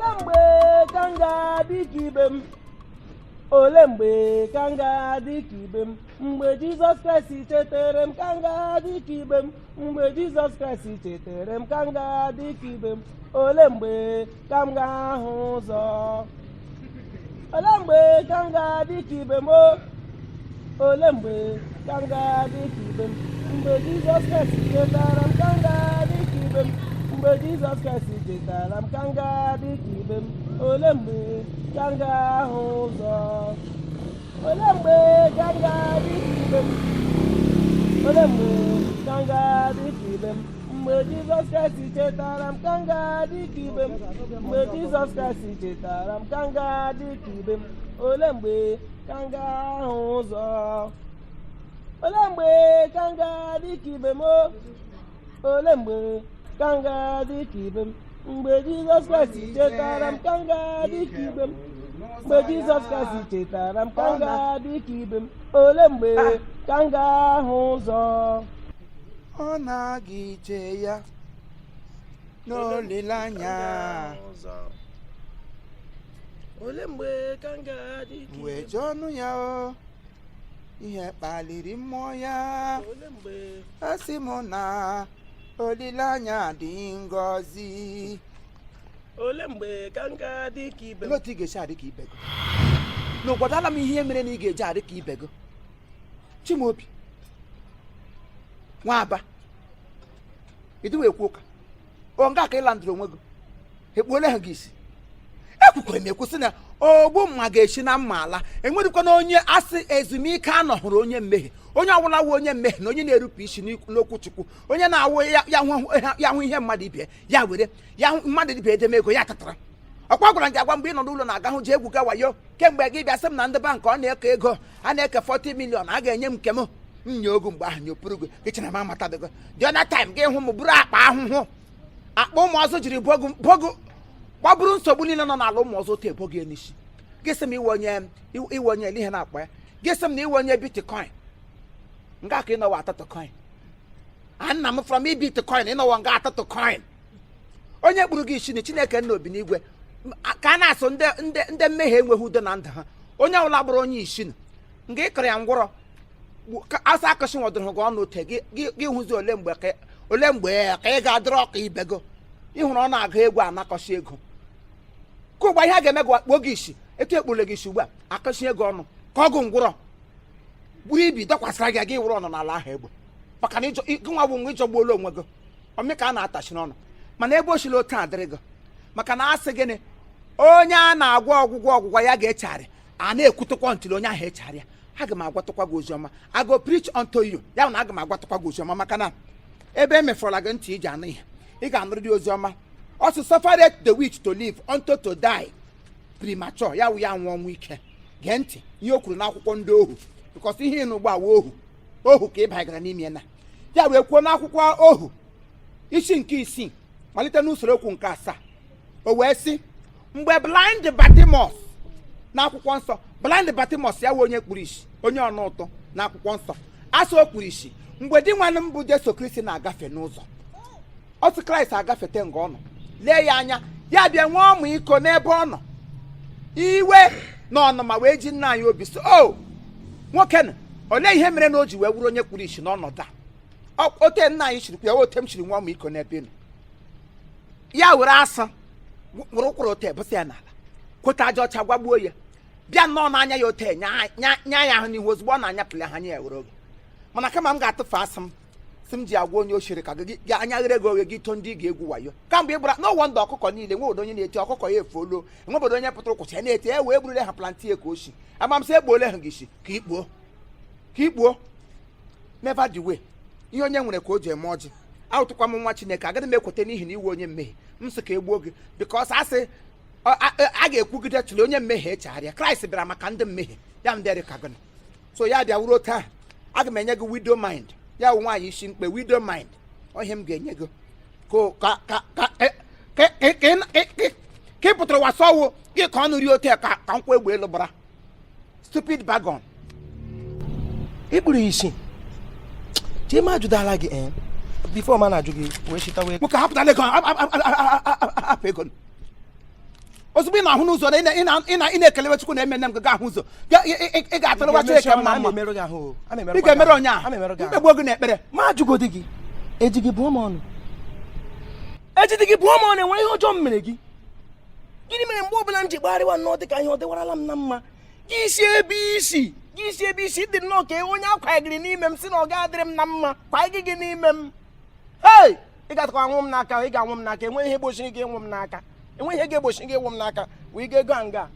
Ole mgbe ka m ga-adị ka ibe m? Ole mgbe ka m ga-adị ka ibe m? Mgbe Jizọs Kraịst chetere m, ka m ga-adị ka ibe m. Mgbe Jizọs Kraịst chetere m, ka m ga-adị ka ibe m. Ole mgbe ka m ga-ahụ ụzọ? Ole mgbe ka m ga-adị ka ibe m o? Ole mgbe ka m ga-adị ka ibe m? Mgbe Jizọs Kraịst chetara m, ka m ga-adị ka ibe m. Mgbe Jizọs Kraịst chetara m, ka m ga-adị ka ibe m. Ole mgbe ka m ga-ahụ ụzọ? Ole mgbe ka m ga-adị ka ibe m? Ole mgbe ka m ga-adị ka ibe m? Mgbe Jizọs Kraịst chetara m, ka m ga-adị ka ibe m. Mgbe Jizọs Kraịst chetara m, ka m ga-adị ka ibe m. Ole mgbe ka m ga-ahụ ụzọ? Ole mgbe ka m ga-adị ka ibe m o? Ole mgbe ka m ga-adị ka ibe m? Mgbe Jizọs Kraịst chetara m, ka m ga-adị ka ibe m. Mgbe Jizọs Kraịst chetara m, ka m ga-adị ka ibe m. Ole mgbe ka m ga-ahụ ụzọ? Ọ na-aga ije ya n'olileanya. Ole mgbe ka m ga-adị ka wee ibe m? jụọ ọnụ ya o ihe kpaliri mmụọ ya. Ole mgbe? Asị m na olileanya dị ngọzi. Ole mgbe ka m ga-adị ka ibe m? Olee otu ị ga-esi adị ka ibe gị na ụgwadala m ihe mere na ị ga-eji adị ka ibe gị? Chimaobi Nwaba, ịdịwa ekwu ụka o nga ka ịlandụrụ onwe gị, ekpuola ha gị isi. Ekwukwere m ekwu sị na ogbu mma ga-esi na mma ala. Enwerikwana onye asị ezumike anọhụrụ onye mmehie. Onye ọbụla wụ onye mmehie na onye na-erupụ isi n'okwu Chukwu, onye na-awụ ya hụ ihe mmadụ ibie ya were ya hụ mmadụ ibie edeme ego ya tatara. Ọkwa gwara m gị agwa mgbe ị nọ n'ụlọ na-aga hụ ji egwu ga wayo kemgbe gị bịa sị m na ndị bankị ọ na-eke ego a na-eke 40 million a ga-enye m nke m nye ogu. Mgbe ahụ nyopụrụ gị, gị chere m amatabego. The other time gị hụ m buru akpa ahụhụ, akpa ụmụ ọzọ jiri bogu bogu gbaburu nsogbu niile nọ n'ala ụmụ ọzọ otu ebo gị n'isi. Gị sị m iwe onye, iwe onye ele ihe na-akpa ya. Gị sị m na iwe onye bitcoin nga ka ịnọwa atụtụ coin a nna m from bitcoin ịnọwa nga atụtụ coin. Onye kpụrụ gị isi na Chineke nna obi n'igwe ka a na-asụ ndị mmehie enweghị udo na ndụ ha. Onye ọbụla bụrụ onye isi nụ nga ị kọrọ ya ngwọrọ ka asa akọsị nwọdụrụ gị ọnụ ote gị gị hụzi. Ole mgbe ka ị ga-adịrị ọka ibe gị? Ịhụrụ ọ na-agụ egwu anakọsị ego ka ụgba ihe a ga-eme gị kpuo gị isi etu ekpule gị isi ugbu a, akọsị ego ọnụ ka ọgụ ngwụrọ buru ibi dọkwasịra gị gị wụrụ ọnụ n'ala ahụ egbe, maka na gị nwa bụ nwa ịjọgbuola onwe gị ọmị ka a na-atachi n'ọnụ. Mana ebe o sila otu a dịrị gị, maka na asị gịnị, onye a na-agwọ ọgwụgwọ ọgwụgwọ ya ga-echegharị, a na-ekwutụkwa ntụli onye ahụ echegharị ya. Aga m agwatụkwa gị oziọma. I go preach unto you. Ya bụ na aga m agwatụkwa gị oziọma, maka na ebe e mefọrọla gị ntị iji anụ ihe, ị ga-anụrịrị oziọma. Ọ sị, "Suffereth the witch to live unto to die premature." Ya wụ ya nwụọ ọnwụ ike. Gee ntị ihe o kwuru n'akwụkwọ ndị ohu, because ihe ịnụ ugbu a wụ ohu, ohu ka ị banyegara n'ime ya. Na ya wee kwuo n'akwụkwọ ohu isi nke 6, malite n'usoro okwu nke 7, o wee sị, mgbe blind Bartimaeus n'akwụkwọ nsọ, blind Bartimaeus, ya wụ onye kpuru isi, onye ọnụ ụtụ n'akwụkwọ nsọ, asị o kpuru isi mgbe di nwanne m bụ Jesu Kristi na-agafe n'ụzọ. Ọsị Kraịst agafete nga ọ nọ, lee ya anya, ya bịa nwee ọmụ iko n'ebe ọ nọ. Iwe na ọnụma wee ji nna anyị obi sị, "O nwoke nụ, olee ihe mere na o ji wee wuru onye kpuru isi n'ọnọdụ a?" Ote nna anyị chiri ya, ote m chiri nwa ọmụ iko n'ebe ị nọ. Ya were asa were ụkwụrụ ote bụsị ya n'ala, kweta aja ọcha gwagbuo ya, bịa nnọọ n'anya ya ote nya ya ahụ n'ihu. Ozugbo ọ na-anyapụli ha anya ya were oge. Mana kama m ga-atụfu asị m si m ji agwa onye ochiri ka gị gị anya ghere gị oghe gị too ndị ị ga-egwu wayo kamgbe ị gbara. No wonder ọkụkọ niile nwe onye na-eti ọkụkọ ya efuolo, enwebodo onye pụtara ụkwụcha ya na-eti e wee gburule ha plantie ka oshi amamsị egbuole ha gị isi ka ikpuo ka ikpuo. Never the way ihe onye nwere ka o ji eme ọjị. Ahụtụkwa m nwa Chineke, agaghị m ekweta n'ihi na iwe onye mmehie m sị ka e gbuo gị, because asị a ga-ekwugide tụrụ onye mmehie echegharịa. Kraịst bịara maka ndị mmehie ya ndị dị ka gịnị. So ya bịa wuru otu ahụ, aga m enye gị widow mind, ya wụ nwaanyị isi mkpe, widow mind. Ọ ihe m ga-enye gị ka ka ka ka ka ka ka ka ka ị pụtara wasa ọwụ gị ka ọ nụrie otu a ka nkwụ egbe elu gbara. Stupid bagon. Ikpuru isi chee m ajụdala gị before ma na-ajụ gị wee chita wee Nwoke, hapụtala ego, hapụ ego. Ozugbo ị na-ahụ n'ụzọ na ị na-ekelewe Chukwu na eme nne m gị ga-ahụ ụzọ. Ị ga-atụrụwa Chineke mma mma. Ị ga-emere onye a mkpegbu gị n'ekpere. Ma ajụgodi gị, eji gị bụọ m ọnụ? Ejide gị bụọ m ọnụ? Enwere ihe ọjọọ m mere gị? Gịnị mere mgbe ọbụla m ji gbagharịwa nnọọ dị ka ihe ọ dịwarala m na mma, gị si ebe isi, gị si ebe isi dị nnọọ ka onye akwanyegịrị n'ime m si na ọ ga-adịrị m na mma, kwanyegị gị n'ime m? Hei, ị ga-atakwa anwụ m n'aka, ị ga-anwụ m n'aka. Enweghị ihe gbochiri gị ịnwụ m n'aka, enweghị ihe ga-egbochi gị ịnwụ m n'aka. Wee ego a nga.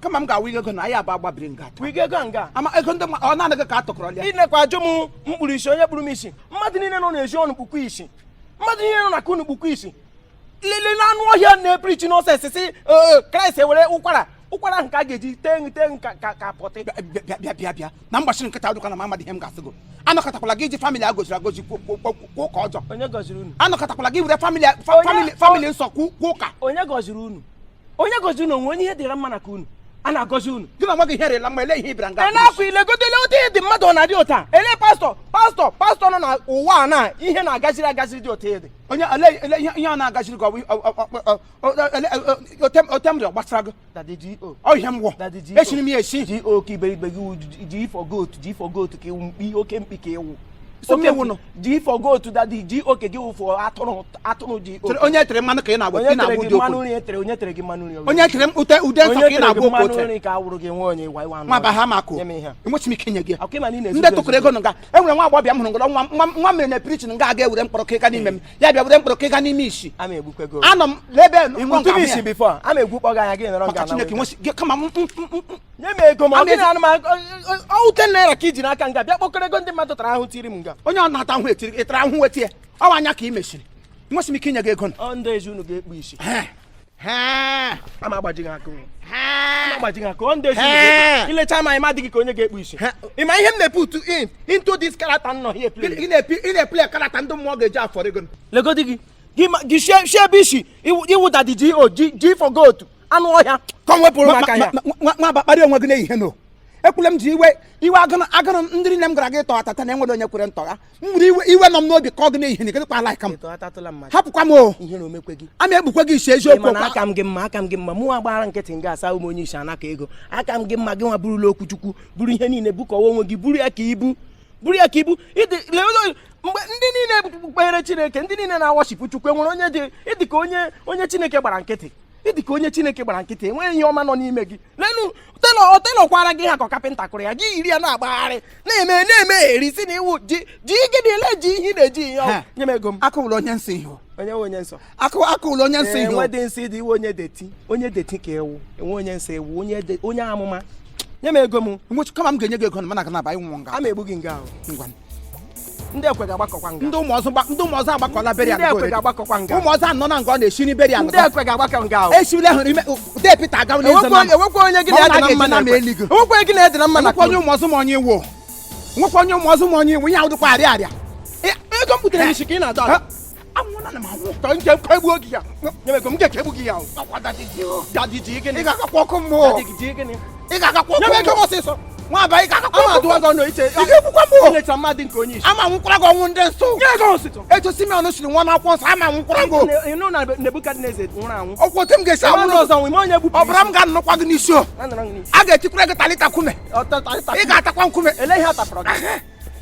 Kama m ga-awụ ego na anyị abụ agbabiri nga. Wee ego a nga. Ama ego ndị ọ naanị gị ka a tụkọrọ ya. Ị nekwa ajụ m mkpụrụ isi, onye kpụrụ m isi? Mmadụ niile nọ n'ezi ọnụ kpukwa isi, mmadụ niile nọ na kunu kpukwa isi. Lelee na anụ ọhịa na-epreach nonsense si Kraịst ewere ụkwara, ụkwara ahụ ka a ga-eji tee tee ka ka pọtị. Bịa, bịa, bịa, bịa na mgbachiri nkịta adụkwa na m amadị ihe m ga-asị gị. Anọkọtakwala gị iji family a goziri agozi kwuo ụka ọjọọ. Onye gọziri unu? Anọkọtakwala gị were family family nsọ kwuo ụka. Onye gọziri unu? Onye gọziri unu? Onwe onye ihe dịra mma na ka unu a na-agọzi unu? Gị na onwe gị ihe rịla mma, ele ihe ị bịara nga? Ị na-akwa ilegodele otu ihe dị mmadụ ọ na-adị ụta. Ele pastọ, pastọ, pastọ nọ na ụwa a na ihe na-agaziri agaziri dị otu ihe dị. Onye ele ihe ọ na-agaziri gị? Ọ bụ ote m rịọ gbasara gị? Daddy G.O. Ọ ihe m gwọ. Daddy G.O. Eshiri m ya esi. G.O. ka iberibe gị wụ. G for goat, G for goat ka ịwụ, mkpi, oke mkpi ka ịwụ. So m ewu nọ. G for goat, Daddy G.O. ka gị wụ for atụrụ, atụrụ G.O. Chere, onye tere mmanụ ka ị na-agba Onye ị tere na-agba gị ụdị mmanụ okwu? nri? Etere onye tere gị mmanụ nri? Onye tere m ute ude nsọ Onye ka ị tere na-agba gị okwu mmanụ ote? nri ka awụrụ gị nwa onye ịwa ịwa anụ Nwa ba ọhịa. ha makụ. Nye m ihe a. Enweghị m ike inye gị ya. Akwa ịma na ị na-ezuzu Ndị tụkọrọ ezuzu. ego nga e nwere nwa agbọghọbịa m hụrụ ngọrọ nwa nwa nwa mere na preaching nga aga ewere mkpọrọ kịga n'ime m, ya bịa were mkpọrọ kịga n'ime isi. Ama egbukwe gị. Anọ m n'ebe Igbu tupu isi before ama egwu kpọ gị anya gị nọrọ Maka nga na Chineke weta. nwesị gị kama m Nye m ego ma ọ Ama gị na anụ ọwụ 10 naira ka iji n'aka nga bịa kpọkọrọ ego ndị mmadụ tara ahụ tiri m nga. Onye ọ na-ata ahụ etiri ị tara ahụ wetie ọwa anya ka ị mechiri. Nwesị m ike inye gị ego nọ. Ọ ndị ezi unu ga-ekpu isi. He. He. Ama agbaji gị aka o. He. Ama agbaji gị aka ọ ndị ezi unu ga-ekpu. Ilecha m anya, m adịghị ka onye ga-ekpu isi. Ị ma ihe m na-eput in into this character nọ here play? Ị na-eplay character ndị mmụọ ga-eji afọrọ ego. Legodi gị gị gị shie ebe isi iwu Daddy G.O. G G for goat, anụ ọhịa ka ọ wepụrụ m aka ya. Nwa bakparị onwe gị n'ehihie no ekwule m ji iwe iwe agụrụ agụrụ ndị niile m gara gị tọọ atata na enwere onye kwere ntọgha m nwere iwe iwe nọ m n'obi ka ọ gị n'ehihie na gịnịkwa ala ka m hapụkwa m o. Ihe na omekwe gị. Ama egbukwe gị isi Ị eziokwu. ma na aka m gị mma, aka m gị mma. Mụ agbara nkịtị nga asa ụmụ onye isi anaka ego. Aka m gị mma. Gị nwa burula okwu Chukwu, buru ihe niile bukọwa onwe gị, buru ya ka ibu, buru ya ka ibu. Ịdị lee mgbe ndị niile kpere Chineke, ndị niile na-aworship Chukwu, enwere onye dị ịdị ka onye onye Chineke gbara nkịtị? Ịdị ka onye Chineke gbara nkịtị, enweghị ihe ọma nọ n'ime gị. Lenu tailor, tailor kwara gị ha ka kapịnta kụrụ ya gị yiri ya na-agbagharị na-eme na-eme eri si na iwu ji ji gịnị ele ji ihe ị na-eji ihe ọ Ha. Nye m ego m. Akụwụla onye nsọ ihe o. Onye nwe onye nsọ? Akụwụla onye nsọ ihe o. Enwe dị nsị dị iwe onye dirty, onye dirty ka ewu enwe onye nsọ ewu onye onye amụma. Nye m ego m. Nwechi kama m ga-enye gị ego na mana ga na-aba ịnwụ nga. Ama egbu gị nga ahụ. Ngwa. Ndị ekwe ga-agbakọkwa nga. Ndị ụmụ ọzọ ndị ụmụ ọzọ agbakọla burial. Ndị ekwe ga-agbakọkwa nga. Ụmụ ọzọ anọ na nga ọ na-esi burial. Ndị ekwe ga-agbakọ nga ahụ. Esibile hụrụ ime de Peter agawala ịzụ enwekwa onye enwekwa onye gị na ya dị na mma na na ekwe. eligo. Enwekwa onye gị na ya dị na mma na Nwekwa onye ụmụ ọzọ ma onye iwu, nwekwa onye ụmụ ọzọ ma onye iwu ihe ahụ dịkwa arịa arịa. Ego m butere n'isi ka ị na-adọ adọ. Anwụna na m anwụ. Ka nke ka egbuo gị ya. Nye m ego m, ga-ekegbu gị ya ahụ. Ọkwa Daddy G o. Daddy G gịnị? Ị ga-agakwa ọkụ mmụọ. Daddy G gịnị? Ị ga-agakwa Nye m ọkụ ego m mmụọ. ọsịsọ. Nwa aba, ị ga-agakwa Ama ọkụ adụwa gị ọnụ iche. Ị ga-egbukwa m o. Ilecha mmadụ nke onye isi. Ama nwụkwara gị ọnwụ ndị nsọ. Nye ego ọsịsọ. Etu Simeon siri nwụọ n'akwụkwọ nsọ, ama nwụkwara gị o. Ịnụ na Nebukadneza nwụrụ anwụ. Ọkwa otu m ga-esi Anwụ anwụ ọzọ nwụ ime onye gbupụ. Ọbara m ga-anụkwa gị n'isi o. A ga-etikwara gị talita nkume. Ị ga-atakwa nkume. Ele ihe a tafọrọ gị?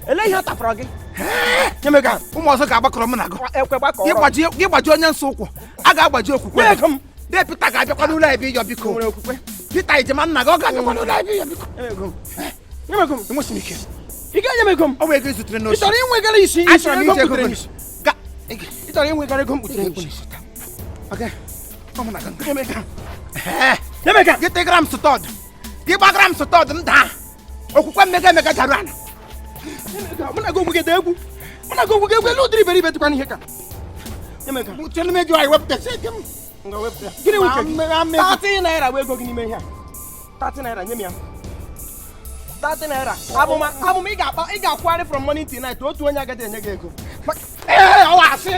Ele ihe a tafọrọ gị? Nye m ego ahụ. Ụmụ ọzọ ga-agbakọrọ m na gị. Ekwe gbakọrọ. Gị gbaji onye nsọ ụkwụ, a ga-agbaji okwukwe. Nye ego m. De Peter ga-abịakwa n'ụlọ ebe ịyọ biko. Nwere okwukwe. Peter ijema nna gị, ọ ga-abịakwa n'ụlọ ebe ịyọ biko. Nye m ego m. Nye m ego m. Enwesị m ike. Ị ga-enye m ego m? Ọ bụ ego ị zutere Ị n'osi. chọrọ inwegara isi? Ị Achọrọ chọrọ m ego m iji ego butere gị. n'isi? Ị Ị chọrọ inwegara ego m butere n'isi? Nye m ego ahụ. Nye m ego ahụ. Gị tịgara m sụtọd, gị gbagara m sụtọd, m daa, okwukwe mmega emega daru ala. Nye m ego ahụ. Mụ na gị onwe gị dị egwu. Mụ na gị onwe gị egwu elu ụdịrị iberibe dịkwa n'ihe ka. Nye m ego ahụ. Chere m eji anyị wepụtasị ego m. Nga wepụ ya. Gịnị wuche gị? Ama 30 naira bụ ego gị n'ime ihe a. 30 naira, nye m ya. 30 naira. Abụma abụma ị ga-akpa ị ga-akwụgharị from morning till night, otu onye agaghị enye gị ego. Ee, ọwa asị.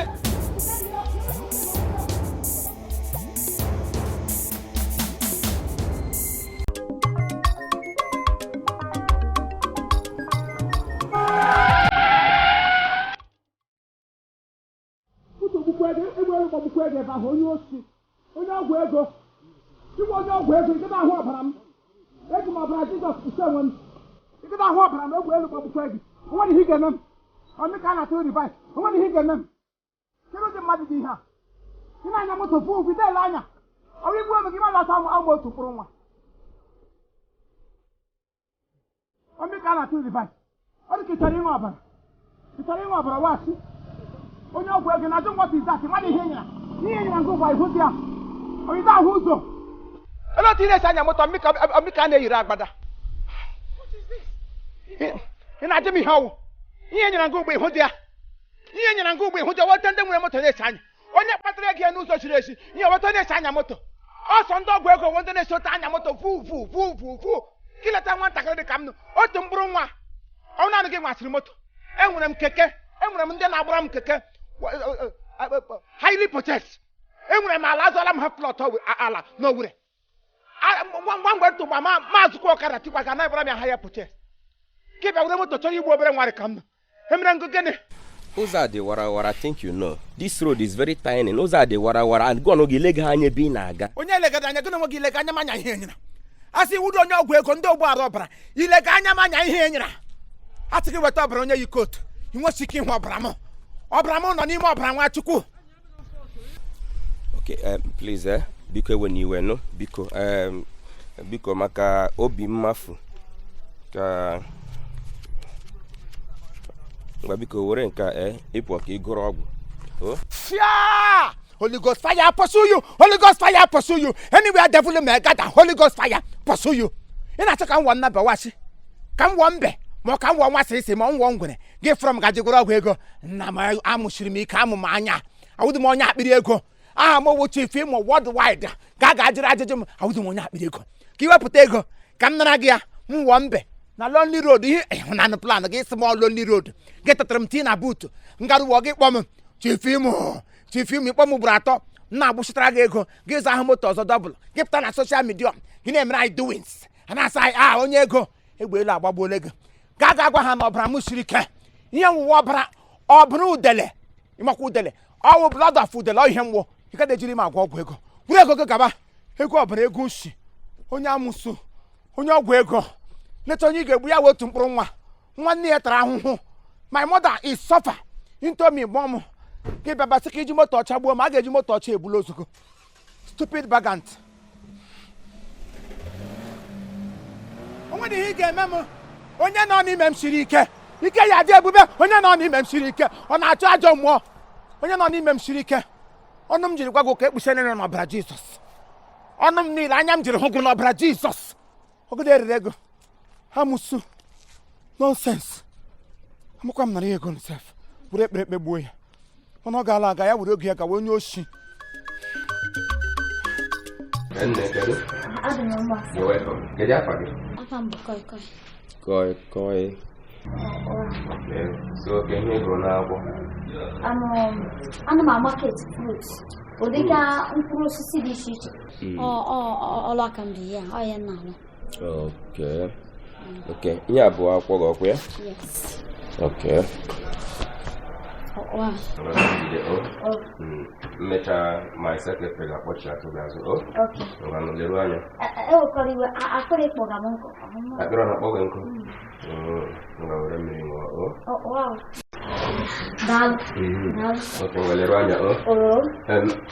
Gbagbukwa ego, egbe gbagbukwa ego ebe ahụ, onye osi, onye ọgwụ ego. Chikwa onye ọgwụ ego, ị ahụ ọbara m. Eji m ọbara Jizọs kpuchie onwe m. Ị ahụ ọbara m, egwu elu gbagbukwe gị. Onwere ihe ị ga-eme m. Ọmị ka a na-atụ revive. Onwere ihe ị ga-eme m. Kedu ụdị mmadụ dị ihe a? Ị na-anya moto fụ ụgwọ ide ele anya. Ọ bụ igbu ome gị ma na-ata amụ otu mkpụrụ nwa. Ọmị ka a na-atụ revive. Ọ dị ka ị chọrọ ịṅụ ọbara. Ị chọrọ ịṅụ ọbara wasị. Onye ọgwụ ego na-ajụ what is that? Mmadụ ihe nyere. Ihe nyere ngụ gwa ihu dị ya. Onye ahụ ụzọ. Ele otu ị na-esi anya moto ọmị ka a na-eyiri agbada. Ị na-ajụ m ihe ọwụ. Ihe nyere ngụ ugbo ihu dị ya. Ihe nyere ngụ ugbo ihu dị ya. Weta ndị nwere moto na-esi anya. Onye kpatara ego ya n'ụzọ chiri ezi. Ihe weta na-esi anya moto. Ọsọ ndị ọgwụ ego nwe ndị na-esi ote anya moto vu vu vu vu vu. Ka ileta nwatakịrị dị ka m nụ. Otu mkpụrụ nwa. Ọ naanị gị nwasịrị moto. Enwere m keke. Enwere m ndị na-agbara m keke. Highly possessed. Enwere m ala, azụọla m ha plot ala n'Owerri. Nwa mgbe ntụgba ma azụkwa ọkada tikwa ga na-ebara m ya higher purchase. Ka ị bịa were moto chọrọ igbu obere nwa ka m nọ. Emere ngụ gịnị? Ụzọ a dị warawara. Think you know this road is very tiny. Ụzọ a dị warawara and gị ọnụ gị lega anya ebe ị na-aga. Onye elegada anya gị na onwe gị ilega anya manya ihe enyere. A sị iwudo onye ọgwụ ego ndị ogbu arụ ọbara ilega anya manya ihe enyere. A sị gị weta ọbara onye yi kootu. Ị nwesị ike ịhụ ọbara m. Ọbara m nọ n'ime ọbara Nwachukwu. Okay, please, biko ewe n'iwe nụ, biko, biko maka obi mmafu ka ngwa biko were nke a ịpụ ka ị gụrụ ọgwụ. O Fire! Holy Ghost fire pursue you. Holy Ghost fire pursue you. Anywhere devil may gather, Holy Ghost fire pursue you. Ị na-achọ ka m wọ nnaba washi, ka m wọ mbe, ma ọ ka m wọ nwa sịsị, ma m wọ ngwere. Gị fọrọ m gaji gụrụ ọgwụ ego. Nna m amụchiri m ike amụ m anya. Awụdị m onye akpịrị ego. Aha m owu Chief Imo worldwide. Ka a ga-ajụrụ ajụjụ m, awụdị m onye akpịrị ego. Ka ị wepụta ego, ka m nara gị ya, m wọ mbe. Na Lonely Road, ihe ịhụnanụ plan gị sị m ọ Lonely Road. Gị tetara m tii na buutu. Ngaruwa gị kpọọ m Chief Imo. Chief Imo ịkpọ m ugboro atọ. M na-agbụchitara gị ego. Gị zụ ahụ moto ọzọ double. Gị pụta na social media. Gị na-emere anyị doings. A na-asa anyị a onye ego. Egbe elu agbagbuola gị. Gaa ga gwa ha na ọbara m siri ike. Ihe nwụwa ọbara ọbara udele. Ịmakwa udele. Ọwụ blood of udele ọ ihe mwụ. Ị gaghị ejiri m agwọ ọgwụ ego. Were ego gị gaba. Ego ọbara ego nshi. Onye amụsụ. Onye ọgwụ ego. Leta onye ị ga-egbu ya wee otu mkpụrụ nwa. Nwanne ya tara ahụhụ. My mother is suffer. Into me gbọọ m. Gị bịa basị ka iji moto ọcha gbuo m, a ga-eji moto ọcha ebulu ozugbo. Stupid bagant. O nwere ihe ị ga-eme m. Onye nọ n'ime m siri ike. Ike ya dị ebube. Onye nọ n'ime m siri ike. Ọ na-achọ ajọ mmụọ. Onye nọ n'ime m siri ike. Ọnụ m jiri gwa gị ka ekpuchi niile n'ọbara Jizọs. Ọnụ m niile anya m jiri hụ gị n'ọbara Jizọs. Ogodo eriri ego. Amusu. Nonsense. Amakwa m nara ya ego nsef. Were ekpere ekpe gbuo ya. Mana ọ gaala aga ya were oge ya gawa onye oshi. Nne, kedu? Adị m mma. You're welcome. Kedu afa gị? Afa m bụ Koi Koi. Koi koi. Okay. So ka ihe ị gụrụ n'akwụkwọ. Ana m amarket fruit. Ụdịka mkpụrụ osisi dị iche iche. Ọlụ aka m bụ ihe a, ọ ya m na-alụ. Okay. Okay. Ihe a bụ akwụkwọ gị ọkwụ ya? Yes. Okay. Wow. Mmecha my secretary ga-akpọchi atụ gị azụ. O? Okay. Ngwanụ leruo anya. Ewekwara iwe, akpịrị kpọga m nkụ. Akpịrị ọ na-akpọ gị nkụ? Ngwa were mmiri ṅụọ. O? Wow. Daalụ. Daalụ. Okay, ngwa leruo anya. O? Oo.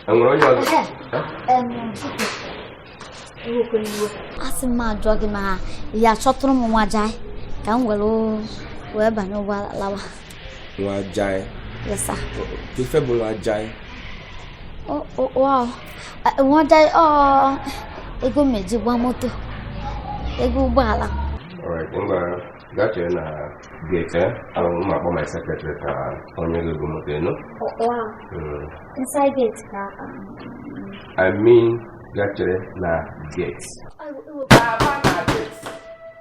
Enwere onye ọzọ? Ewekwara iwe. Asị m ajụọ gị ma ya chọtụrụ m nwa jai ka m were wee banye ụgbọala lawa. Nwa jai? Yes, sir. Ife bụ nwa jai? Oh, wow. Nwa jai ọ ego m eji gba moto. Ego ụgbọala. Alright, ngwa gaa chere na gate, ahụ m akpọ my secretary ka onye gị ego moto enu. Wow. Inside gate ka. I mean, gaa chere na gate.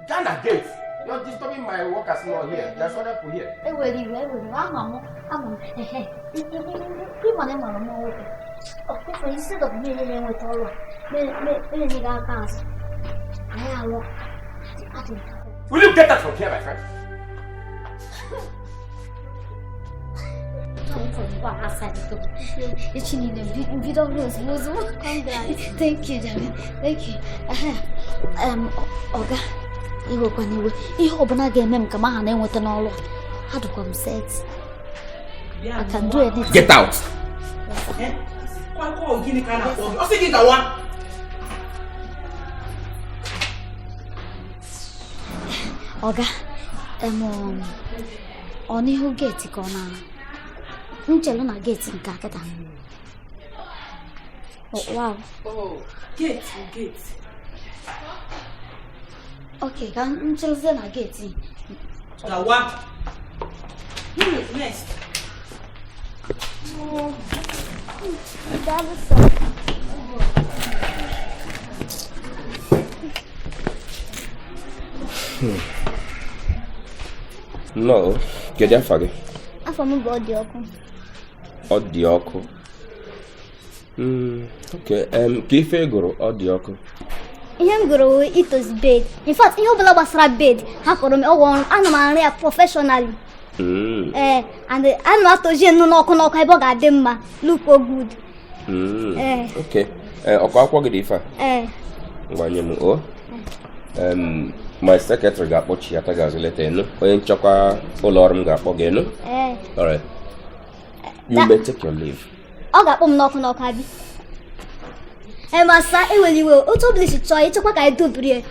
Ghana gate. You're disturbing my workers not here. There's other people here. Ewere iwe, ewere iwe. Ama m, ama m. Ehe. Ịma na ịmara m nwoke. Ọkụkọ instead of me na-enweta ọrụ a, me gị aka azụ. Anyị alụ. Adị m. Will you get that from here, my friend? Ngwa aside go. Echi niile mbido ọrụ ozugbo ozugbo. Congrats. Thank you, Jerry. Thank you. Ọga, iwekwana iwe. Ihe ọbụla ga-eme m ka m aha na-enweta n'ọrụ a. Adịkwa m set. I can do anything. Get out! Kwakọ gịnị ka a na-akpọ gị? Ọ sị gị gawa. Ọga, ọ n'ihu geeti ka ọ na nchelu na geeti nke akịta. Oh, wow. Oh, gate, gate. Okay, ka ncheluzie na geeti. Gawa. Next. Daalụ sọ. Nnọọ, kedu afa gị? Afọ m bụ Ọdị Ọkụ. Ọ dị ọkụ. Okay, ka ife ị gụrụ ọ dị ọkụ. Ihe m gụrụ wụ itozi bed. In fact, ihe ọbụla gbasara bed ha kọrọ m ọgwụ ọrụ, ana m arụ ya professionally. Ee, and ana m atozi nnu n'ọkụ n'ọkụ ebe ọ ga-adị mma, look o good. Ee. Okay. Ọkụ akwụkwọ gị dị ife a? Ee. Ngwa nye m o. My secretary ga-akpọchi ya taa azụ leta enu. Onye nchekwa ụlọ ọrụ m ga-akpọ gị enu. Ee. All right. You may take your leave. Ọ ga-akpọ m n'ọkụ n'ọkụ abi. Ee, ma sa ewela iwe, otu ọbụla isi chọọ ịchekwa ka anyị dobiri ya.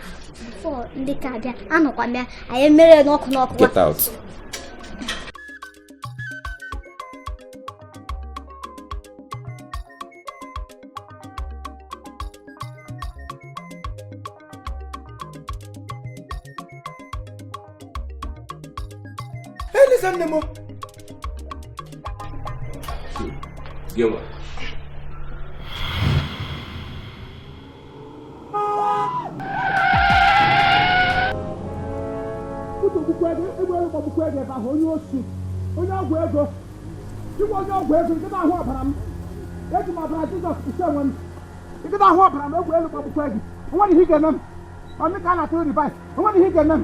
Before ndị ka abịa, anọkwa m ya, anyị emere ya n'ọkụ n'ọkụ. Get out. Eliza nne m. Gị nwa. Ego ebe ahụ, onye osi, onye ọgwụ ego, chikwa onye ọgwụ ego, nkịta ahụ ọbara m, eji m ọbara Jizọs kpuchie onwe m, nkịta ahụ ọbara m, egwu elu gbagbukwa gị, onwere ihe ị ga-eme m, ọmị ka a na-atụrụ rivaịs, onwere ihe ị ga-eme m,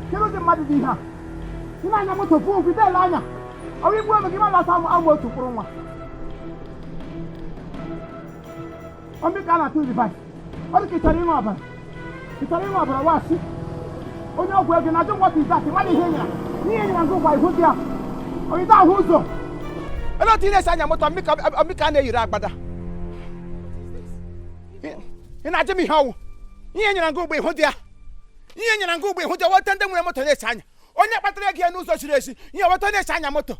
kedu ụdị mmadụ dị ihe a? Ị na-anya moto pụọ ụgwọ ideele anya, ọrụ igbu ome gị ma na-asa amụ otu mkpụrụ nwa, ọmị ka a na-atụrụ rivaịs, ọ dị ka ị chọrọ ịṅụ ọbara, ị chọrọ ịṅụ ọbara wasị. Onye ọgwụ ego na-ajụ what is that? Nwanne ihe nyere ihe nyere ngụ gwa ihu gị a onye ahụ ụzọ ele otu ị na-esi anya moto ọmịka a na-eyiri agbada ị na-ajụ m ihe ọwụ ihe nyere ngụ ụgbọ ihu dị ya ihe nyere ngụ ụgbọ ihu dị ya weta ndị nwere moto na-esi anya onye kpatara ego ya n'ụzọ ziri ezi ihe weta na-esi anya moto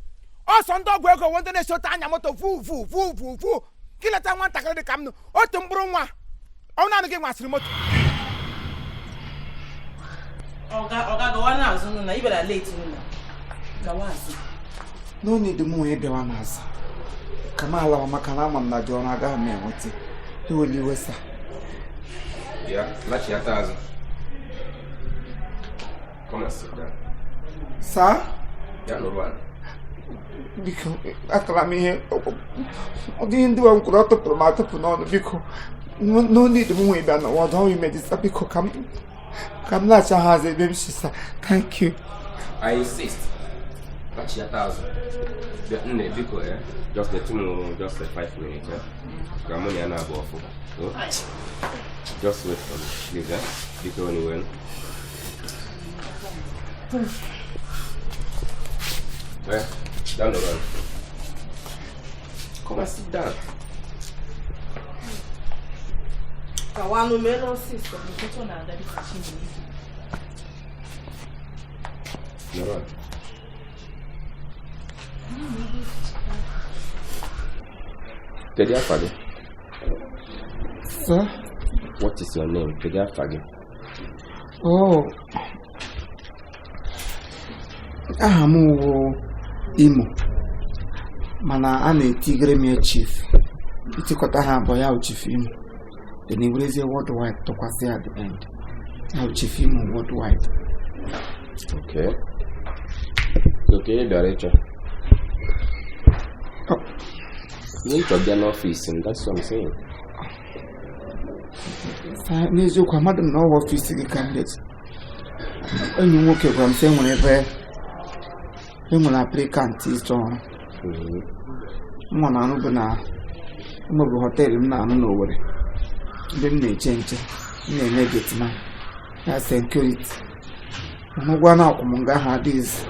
ọsọ ndị ọgwụ ego ndị na-esi otu anya moto vu vu vu vu vu ka ileta nwatakịrị dị ka m nụ otu mkpụrụ nwa ọ naanị gị nwasịrị moto. Ọga, ọga, gawa n'azụ nụ na ị bịara late nụ na. Gawa azụ. No need m onye bịawa n'azụ. Ka m alawa maka na ama m na dị ọrụ agaghị m enweta. Ewela iwe sa. Bịa, lachiata azụ. Come and sit down. Sa? Bịa nọrọ ala. Biko, akara m ihe. Ọ dịghị ndị nwe m kwuru ọ tụpụrụ m atụpụ n'ọnụ biko. No need m nwe bịa n'ụwa ọdọ ime dịsa biko ka m ka m laghachi ha azụ ebe m si sa. Thank you. I insist. Lachiata azụ. Bịa, nne, biko, just let me just 5 minutes, Ka mụ na ya na-abụ ọfụ. Oh? Just wait for me, please, Biko, anyway. Down the road. Come and sit down. Gawa nụ mere ọsịsọ, nkịtụ na-aga dịka chi na-ebi. Nọrọ. Kedu afa gị? Sir? What is your name? Kedu afa gị? Oh. Aha m wụ Imo. Mana a na-etigere m ya Chief. Itikọta ha abụọ ya wụ Chief Imo. Then ewerezie worldwide tụkwasị at the end. Ya wụ Chief Imo worldwide. Okay. So ka ị bịara ịchọ? Ihe ịchọ bịa n'ọfịs m, that's what I'm saying. N'eziokwu amadụ m na ọwa ọfịs gị ka m bịaji. Enyi m nwoke gwara m sị enwere ebe enwere aplikant ịchọ ọrụ. Nwa na-arụ bụ na enwebụ hotel m na-arụ n'Owerri, ebe m na-eche nche, m na-eme gateman ya security. Mana ụgwọ a na-akwụ m nga ahụ adịghịzi.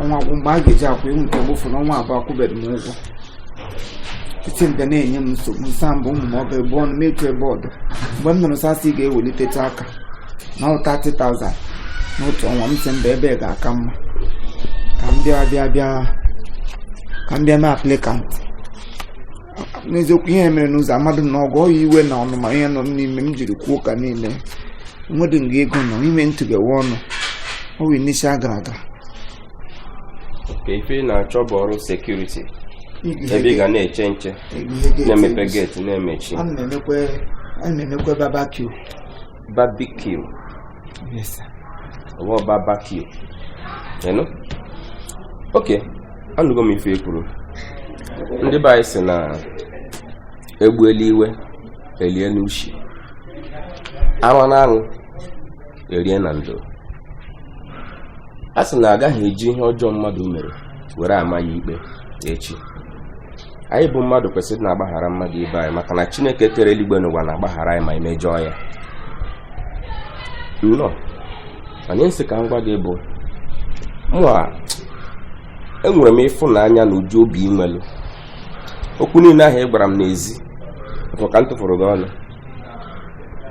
Ọnwa agwụ mgbe a ga-eji akwụ iwu nke gbufu na ọnwa 2 akwụbeghị m ụgwọ. Titi mbịa na-enye m nsogbu nsa mbụ ụmụ m ọ ga-ebu ọnụ metu ebe ọdụ. Mgbe m nụrụ sasị ga-eweliteta aka na ọ 30,000 n'otu ọnwa, m sị mba, ebe ga-aka mma ka m bịa bịa bịa ka m bịa mee applicant. N'eziokwu, ihe mere n'ụzọ amadụ m na ọgụ ọya iwe na ọnụma ihe nọ m n'ime m jiri kwuo ka niile nwedị nga ego nọ ime ntụgewe ọnụ ọ wụ n'isi agara aga. Ka ife ị na-achọ bụ ọrụ security, ebe ị ga na-eche nche, na-emepe gate, na-emechi. Ana m emekwe barbecue. Barbecue? Yes sir. Ọwọ barbecue ịnụ? Ok, anụgo m ife kwuru. Ndị be anyị sị na egbuela iwe elie n'ushi, arụ na aṅụ erie na ndo. A sị na agaghị eji ihe ọjọọ mmadụ mere were ama ya ikpe echi. Anyị bụ mmadụ kwesịrị na-agbaghara mmadụ ibe anyị, maka na Chineke kere eluigwe n'ụwa na-agbaghara anyị ma anyị mejọọ ya. Nnọọ, mana nsị ka m gwa gị bụ mụa enwere m ịfụnanya na ụdị obi inwelu. Okwu niile ahụ ị gwara m n'ezi afọ ka m tụfuru gị ọnụ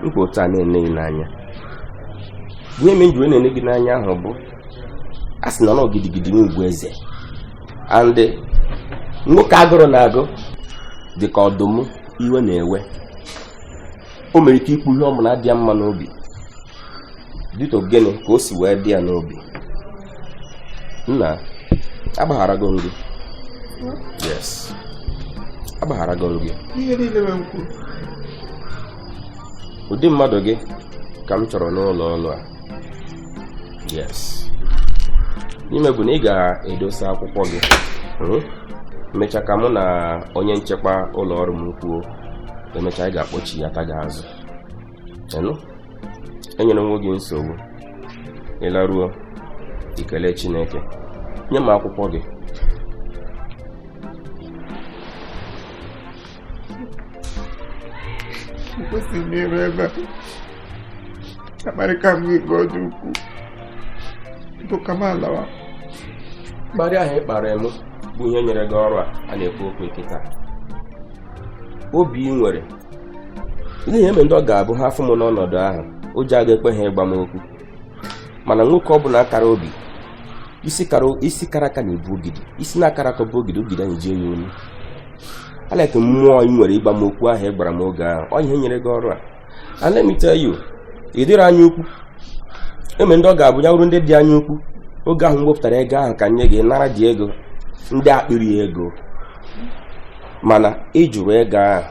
mkpa otu a na-ene gị n'anya. Ihe mere m ji wee na-ene gị n'anya ahụ bụ a sị na ọ gidigidi n'ugwu eze and nwoke agụrụ na-agụ dị ka ọdụm iwe na-ewe. O mere ike ikwu ihe ọ bụla dị ya mma n'obi. Dịka gịnị ka o si wee dị ya n'obi? Nna, agbagharago m gị. Yes, agbagharago m gị. Ihe niile m kwuru. Ụdị mmadụ gị ka m chọrọ n'ụlọ ọrụ a. Yes, n'ime bụ na ị ga-edosa akwụkwọ gị, emechaa ka mụ na onye nchekwa ụlọ ọrụ m kwuo. Emechaa ị ga-akpọchi ya aka gị azụ. Ịnụ, enyere onwe gị nsogbu. Ịlaruo, ikele Chineke. Nye m akwụkwọ gị. Ekwesịghị m ịrụ ebe a. Akparịka m gị ka ọ dị ukwuu. Biko ka m alawa. Mkparị ahụ ị kpara m bụ ihe nyere gị ọrụ a a na-ekwu okwu kịta. Obi ị nwere ihe eme ndị ọ ga-abụ ha afụ m n'ọnọdụ ahụ, ụjọ agaghị ekwe ha ịgba m okwu. Mana nwoke ọ bụla kara obi, isi kara aka na-ebu ogidi, isi na-akara aka bụ ogidi, ogidi anyị jie ya olu. Aleke mmụọ ị nwere ịgba m okwu ahụ ị gwara m oge ahụ, ọ ihe nyere gị ọrụ a. And let me tell you, ị dịrị anya ukwu. Eme ndị ọ ga-abụ ya wuru ndị dị anya ukwu oge ahụ m wepụtara ego ahụ ka nye gị nara dị ego ndị akpịrị ego, mana ị jụrụ ego ahụ.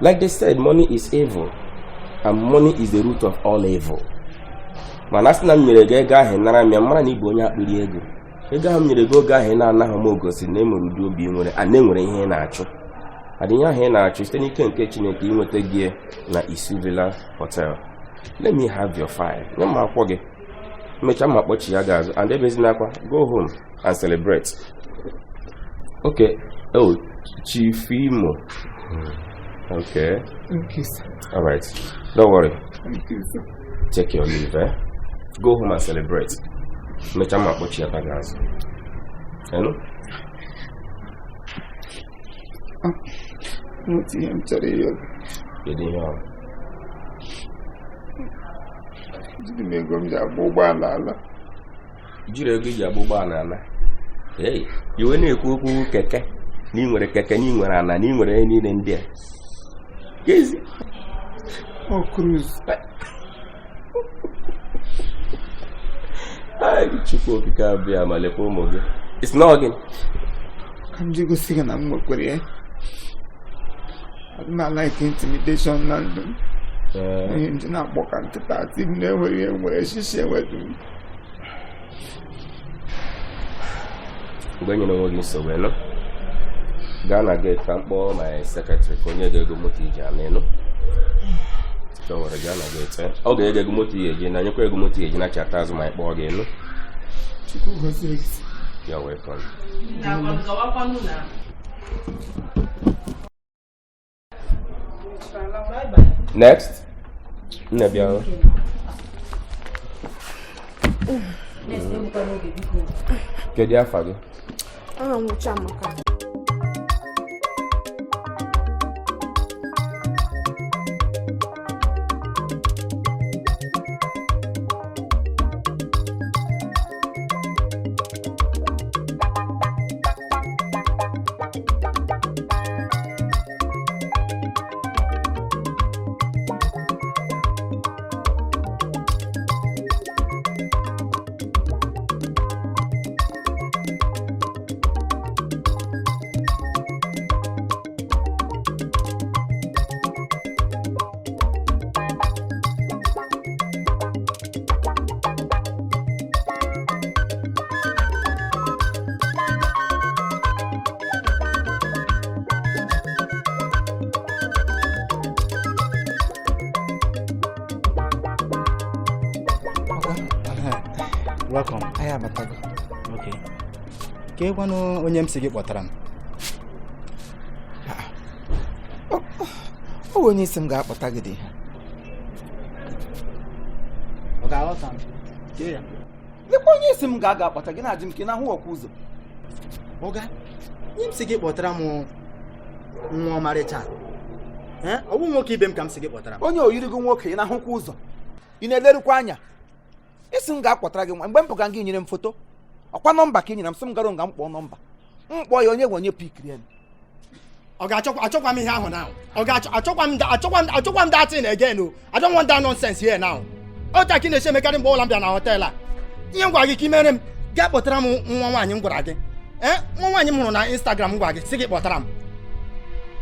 Like they said, money is evil and money is the root of all evil. Mana a sị na m nyere gị ego ahụ nara m ya, mara na ị bụ onye akpịrị ego. Ego ahụ m nyere gị oge ahụ ị na-anaghị m gosi na e nwere ụdị obi ị nwere, a na-enwere ihe ị na-achụ. Adịnye ahụ ị na-achụ site n'ike nke Chineke inweta gị na Isu Villa Hotel. Let me have your file. Nye m akwụkwọ gị. Mechaa ma kpọchi ya ga-azụ and ebezina akwa. Go home and celebrate. Okay. Oh, Chief Imo. Okay. Thank you, sir. All right. Don't worry. Thank you, sir. Take your leave, eh? Go home and celebrate. Mechaa ma kpọchi ya ga-azụ. Enu? Otu ihe m chọrọ ịrịọ gị. Kedu ihe ọ? Jiri m ego m ji agba ụgbọala ala. Jiri ego iji agba ụgbọala ala. Hey, iwe na-ekwu okwu keke na ị nwere keke, na ị nwere ala, na ị nwere ihe niile ndị a. Gezi. Ọ cruise. Ai, Chukwu okike abịa ma lekwa ụmụ gị. It's not gị. Ka m ji gosi gị na m nwekwara ya. Adị m like intimidation na ndụ m. Ihe m ji na-akpọ ka nkịta atị m na-enweghị ihe nwere shishi enweghị m. Mgbe nyere onwe gị nsogbu, ịnụ, gaa na gate ka m kpọọ my secretary ka onye ga-ego moto iji ana. Ịnụ, chọwere gaa na gate, ọ ga-ego ego moto ị ga-eji na nyekwa ego moto ị ga-eji na chata azụ ma ị kpọọ gị. Ịnụ? Chukwu gozie gị. You're welcome. Gawakwanụ na. Next. Nne, bịa. Kedu afa gị? Aha m Chiamaka. Welcome. Anyị abatago. Okay. Ka ịgwanụ onye m si gị kpọtara m. Ọ bụ onye isi m ga-akpọta gị dị ha. Ọ ga-aghọta m? Kee ya. Lekwa onye isi m ga-aga akpọta gị, na-ajụ m ka ị na-ahụ ọkwa ụzọ. Ọga, ihe m si gị kpọtara m nwa ọmarịcha. Ọ bụ nwoke ibe m ka m si gị kpọtara m. Onye oyirigo nwoke, ị na-ahụkwa ụzọ, ị na-elerukwa anya. Isi m ga-akpọtara gị nwa mgbe m pụga, gị nyere m foto ọkwa nọmba ka ị nyere m, sị m gara nga m kpọọ nọmba, m kpọọ ya, onye nwe onye pikiri ya. Ọ ga-achọkwa achọkwa m ihe ahụ now. Ọ ga-achọ achọkwa m achọkwa m achọkwa m that thing again o. I don't want that nonsense here now. Ọ ta ka ị na-esi emekarị mgbe ọbụla m bịa na hotel a. Ihe m gwara gị ka ị mere m, gaa kpọtara m nwa nwaanyị m gwara gị. Ee, nwa nwaanyị m hụrụ na Instagram m gwara gị sị gị kpọtara m.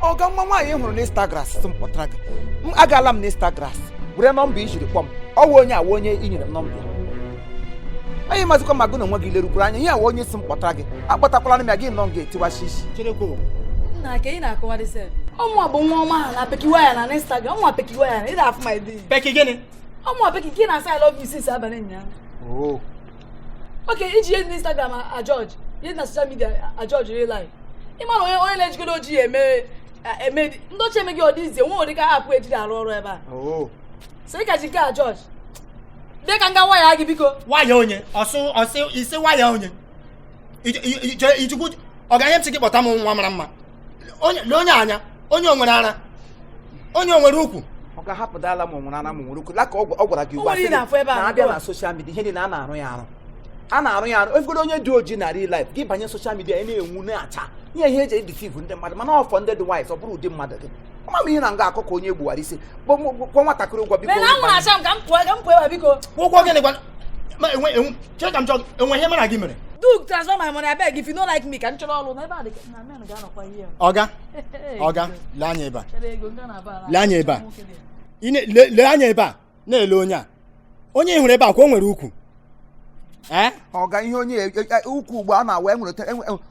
Ọga, nwa nwaanyị hụrụ n'Instagram sị m kpọtara gị m, agaala m n'Instagram were nọmba i jiri kpọọ m, ọ wụ onye awa onye i nyere m nọmba ya. Onye mazikwa ma gị na onwe gị lerukwuru anya, ihe awa onye si m kpọtara gị, akpọtakwala m ya, gị nọ m ga-etiwashi isi. Cherekwa. Nna, ka ị na-akọwadị sef. Ọmụ bụ nwa ọma ha na peki waya na Instagram, ọmụ peki waya na ị na-afụ my day. Peki gịnị? Ọmụ peki nke na-asị "I love you" since abalị ụnyaahụ. Okay, iji ihe dị n'Instagram a judge, ihe dị na social media a judge real life. Ịma na onye onye na-ejigoro ojii eme eme ndị ochie emeghị ọ dị izie nwe ụdị ka aapụ ejiri arụ ọrụ ebe a. So ị ka ji nke a judge. Dị ka nga waya gị, biko. Waya onye? Ọsụ ọsị isi waya onye? Ijikwu ọ ga-nye m sị gị kpọta m nwa mara mma. Onye lee onye anya, onye o nwere ara, onye o nwere ukwu. Ọ ga-ahapụdala m nwere ara m nwere ukwu laka ọ gwara gị ugbu a O nwere ihe sị gị na-afụ ebe a, na-abịa ugbu a. na social media, ihe niile a na-arụ ya arụ, a na-arụ ya arụ. Efugoro onye dị ojii na real life, gị banye social media ya na-enwu na-acha ihe ihe eji edeceive ndị mmadụ, mana ọfọ ndị dị wise, ọ bụrụ ụdị mmadụ gị ọma m ihe na nga akọ ka onye gbuwara isi kwụọ nwatakịrị ụgwọ, biko. Mee na anwụ na-acha m, ka m pụọ, ka m pụọ ebe a, biko. Ụgwọ gịnị gwa? Ma enwe enwe chere ka m chọọ gị, enwe ihe mara gị mere. Do transfer my money, abeg. If you no like me, ka m chọrọ ọrụ n'ebe a dị na men ga-anọkwa ihe. Ọga, ọga, lee anya ebe a. Chere ego nga na-aba ala. Lee anya ebe a. Ị lee anya ebe a na-ele onye a. Onye ị hụrụ ebe a kwa o nwere ukwu. Ee? Ọga, ihe onye ukwu ugbu a na-awa enwere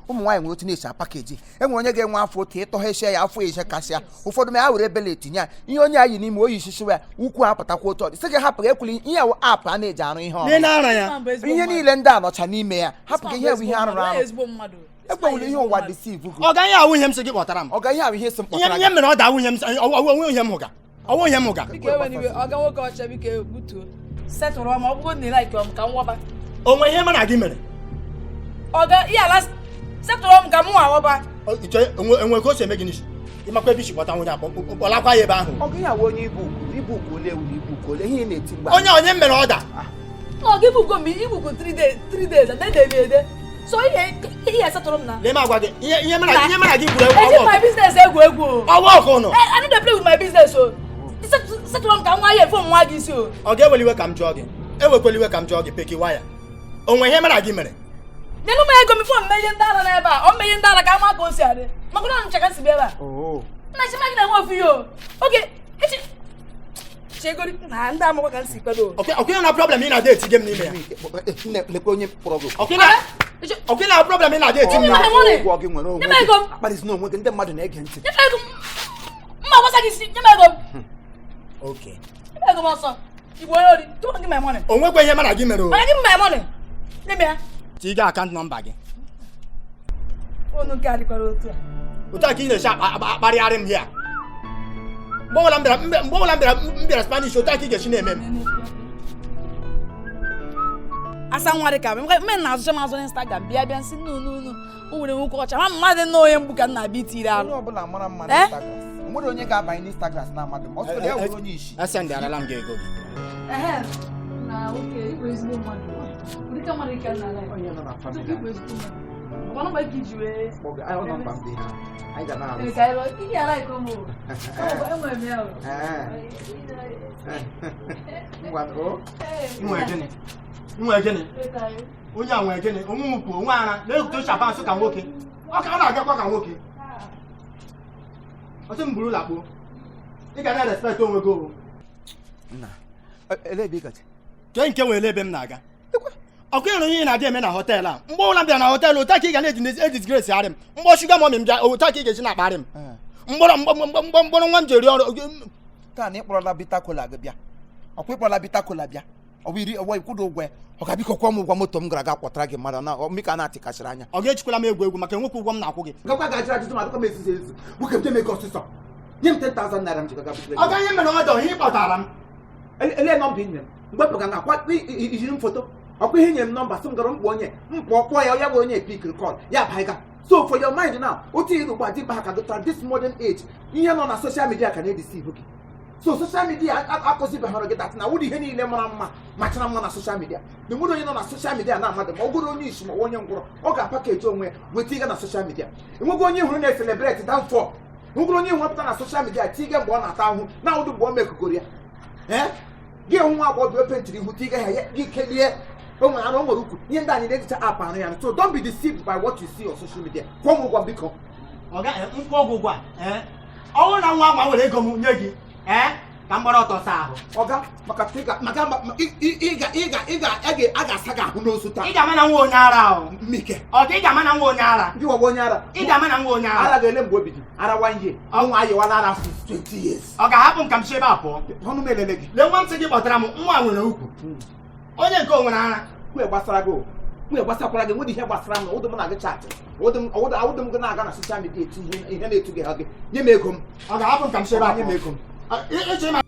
ụmụ nwaanyị nwere otu na-esi apackage, enwere onye ga-enwe afọ otu ịtọghechie ya afọ eche kasịa, ụfọdụ ma ya were ebele etinye ya ihe onye a yi n'ime oyi sisiwa ya ukwu apụtakwa otu ọ dị sị gị hapụ gị ekwuli ihe awụ app a na-eji arụ ihe Lee ọrụ n'ara ya. Ihe niile ndị a nọcha n'ime ya, hapụ gị, ihe bụ ihe arụrụ arụ. Ezigbo mmadụ. Ekwewula ihe ụwa deceive gị. Ọga, ihe awụ ihe m sị gị kpọtara m. Ọga, ihe ahụ ihe si m Ihe kpọtara ihe gị. mere ọ da awụ ihe m sị ọwụ ihe m hụga. Ọwụ ihe m hụga. Biko, ewe n'iwe, ọga nwoke ọcha, biko butuo. Setụrụ m, ọ bụgo na ị like m, ka m waba. O nwe ihe mara gị mere. Ọga, ihe ala setụrụ m ka m nwa waba. Enwe ka o si eme gị n'isi. Ịmakwa ebe isi kpọta onye akpọ kpọlakwa ya ebe ahụ. Ọga, ihe awụ onye ibu ukwu ibu ukwu ole ewu na ibu ukwu ole ihe ị na-eti mgbe. Onye onye m mere ọda. Na ọga ibugo m ibugo 3 days, 3 days and then ede. So ihe ihe setụrụ m na. Lee m agwa gị ihe ihe mere gị gwuru Eji ọwụ my ọkụ. business egwu egwu o. Ọwụ ọkụ nọ. I no dey play with my business o. Setụrụ m ka nwa ya efo nwa gị isi o. Ọ ga-eweli iwe ka m jụọ gị. Ewekwela iwe ka m jụọ gị, peki waya. O nwe ihe mere gị mere. Nyenụ m ego m ifo mme ihe ndị ara n'ebe a. Ọ mme ihe ndị ara ka ama ka o si adị. Maka na ncha ka si bịa ebe a. Nna chima gị na-enwe ofu ihe o. Oge echi chegori na ndị amakwa ka m si kwado. Ọkwa na problem ị na-ada eti gị m n'ime ya. Nne, lekwa onye kpọrọ gị. Ọkwa na problem ị na-ada eti m Nye m n'ime. my money. Ụgwọ gị nwere onwe Nye m ego m. gị, akparịsị onwe gị, ndị mmadụ na-ege ntị. Nye m ego m. Mma gbasa gị isi, nye m ego m. Okay. Nye m ego m ọsọ. Igbo onye ori, tụọ gị my money. O nwekwa ihe mara gị mere o. Onye gị my money. Nye m ya. Tiga account number gị. Phone nke a dịkwara otu a. Otu a ka ị na-esi akparịgharị m here. Mgbe ọbụla m bịara, mgbe ọbụla m bịara Spanish, otu a ka ị ga-esi na-eme m. Asa nwa dị ka m mme na-azụcha m azụ n'Instagram, bịa bịa nsị nnu nnu nnu, o nwere nwoke ọcha ma mmadụ nna onye mgbu ka m na-abịa itiri alụ. Onye ọbụla mara mma Eh? n'Instagram, o nwere onye ga-abanye n'Instagram na-amadụ m, ọ sịrị ya wụrụ onye isi. Esendịarala m gị ego gị. Ehe, na nwoke ịbụ ezigbo mmadụ, ụdịka mmadụ ka nna ala. Onye nọ na tupu family. ịbụ ezigbo mmadụ, ọkwa nọmba ka iji wee Kpọga, anyị nọmba m dị ha, anyị ga na-arụ. Ee, ka anyị lụọ. Ị ga-ara iko m o. Enwere m ya o. Ee. Ngwa o. Nwee gịnị? Nwee gịnị? Onye a nwee gịnị? Onwe ukwu, onwe ara, na-ekute shapansụ ka nwoke. Ọ ka ọ na-agakwa ka nwoke. Ọsị m buru lakpuo. Ị ga na-respect onwe gị o. Nna, ele ebe ị gaje? Kee nke nwere ebe m na-aga? Ọkụ ịrụ ihe ị na-adị eme na hotel a. Mgbe ọbụla m bịara na hotel, otu a ka ị ga na-eji edisgrace arị m. Mgbọ sugar mummy m bịa, otu a ka ị ga-esi na-akparị m. Mkpọrọ mkpọrọ mkpọrọ nwa m ji eri ọrụ. Taa na ịkpọrọla bitter kola gị bịa, ọkwa ịkpọrọla bitter kola bịa, ọ bụ iri ọgbọ ikwụdo ụgwọ ya, ọ ga biko kwụọ m ụgwọ moto m gara aga kwọtara gị mmadụ na mmika na-atịkachiri anya. Ọ ga-ejikwala m egwu egwu maka enwekwa ụgwọ m na-akwụ gị. Gakwa ga-ajụrụ ajụjụ ma adịkwa m ezuzu ezu. Nwoke m, ego ọsịsọ, nye m 10,000 naira m ji gaga butere. Ọ ga ihe mere ọdọ ihe ị kpọtara m. Ele nọmba ị nyere m mgbe pụga na akwa ijiri m foto, ọkwa ihe nyere m nọmba sị m gara mkpọ onye m pụọ kpọọ ya, ya bụ onye pick call ya baiga. So for your mind now, otu ihe ugbu a dị mkpa ha ka dụtara this modern age, ihe nọ na social media ka na-edeceive gị. So social media akụzibeghara gị that na wụdị ihe niile mara mma machara mma na social media, na enwere onye nọ na social media na amadụ, ma ọ bụrụ onye isi ma ọ onye ngwụrọ, ọ ga-apackage onwe ya weta ịga na social media. Enweghị onye hụrụ na-ecelebrate downfall, enweghị onye hụrụ pụta na social media tiga mgbe ọ na-ata ahụhụ na ụdị mgbe o mekugoro ya. Ee, gị hụ nwa agbọghọ opentiri ihu tiga ya, gị kelie o nwere arụ, o nwere ukwu, ihe ndị anyị na-ejicha app arụ ya. So don't be deceived by what you see on social media. Kwụọ m ụgwọ biko. Ọ ga nkwụ ọgwụ ụgwọ a, ee, ọ bụrụ na nwa agwa were ego m nye gị, ee, ka m gbara ọtọ saa ahụ. Ọga, maka ịga maka ịga ịga ịga a ga-asa gị ahụ n'ozu taa. Ị ga-ama na nwa onye ara ahụ. Mmike. Ọ ka ị ga-ama na nwa onye ara. Gị wagwa onye ara. Ị ga-ama na nwa onye ara. Ara ga-ele mgbe obi gị ara one year, ọnwa ayịwala ara since 20 years. Ọ ga-ahapụ m ka m si ebe a pụọ? Ọnụ m elele gị. Lee nwa ntị gị kpọtara m, nwa nwere ukwu, onye nke o nwere ara. Nwunye gbasara gị o, nwunye gbasakwara gị, nwere ihe gbasara m na ụdị m na gị chat, ụdị m gị na-aga na social media eti ihe, ihe na-etu gị ha gị. Nye m ego m. Ọ ga-ahapụ m ka m si ebe a Nye m pụọ? ego m. Ịchọ ịma.